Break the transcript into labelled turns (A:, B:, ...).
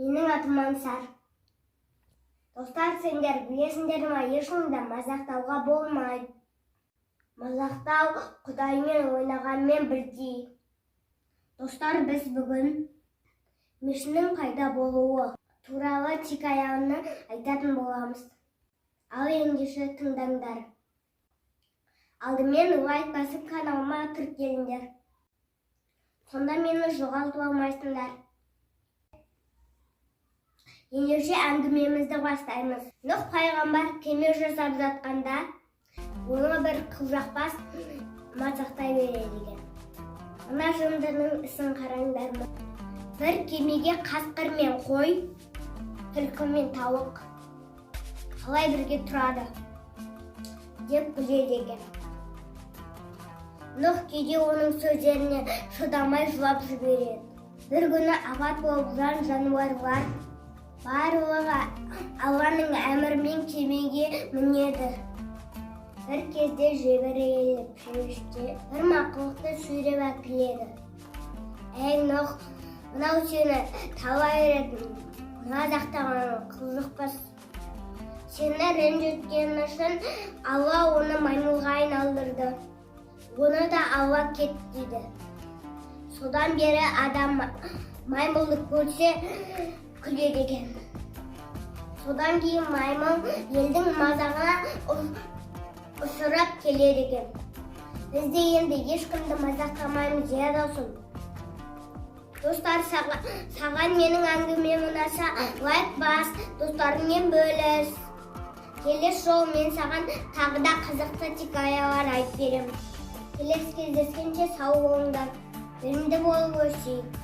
A: Менің атым Ансар. Достар, сендер білесіңдер ма, ешкімді мазақтауға болмайды. Мазақтау Құдаймен ойнағанмен бірдей. Достар, біз бүгін мешіттің пайда болуы туралы хикаяны айтатын боламыз. Ал ендеше тыңдаңдар. Алдымен лайк басып, каналыма тіркеліңдер. Сонда мені жоғалтып алмайсыңдар. Ендеше әңгімемізді бастаймыз. Нұх пайғамбар кеме жасап жатқанда, оны бір қылжақбас мазақтай береді екен. Мына жындының ісін қараңдар. Бір кемеге қасқыр мен қой, түлкі мен тауық қалай бірге тұрады деп күледі екен. Нұх кейде оның сөздеріне шыдамай жылап жібереді. Бір күні апат болып, жан жануарлар барлығы Алланың әмірімен кемеге мінеді. Бір кезде Жебірейіл періште бір мақұлықты сүйреп әкеледі. Әй, Нұх, мынау сені талай рет мазақтаған қылжақбас. Сені ренжіткені үшін Алла оны маймылға айналдырды. Оны да Алла кет дейді. Содан бері адам маймылды көрсе, күледі екен. Содан кейін маймыл елдің мазағына ұшырап келеді екен. Біз де енді ешкімді мазақтамаймыз, иә, досым? Достар, саған менің әңгімем ұнаса, лайк бас, достарыңмен бөліс. Келесі жолы мен саған тағы да қызықты хикаялар айтып беремін. Келесі кездескенше сау болыңдар. Білімді болып өсейік.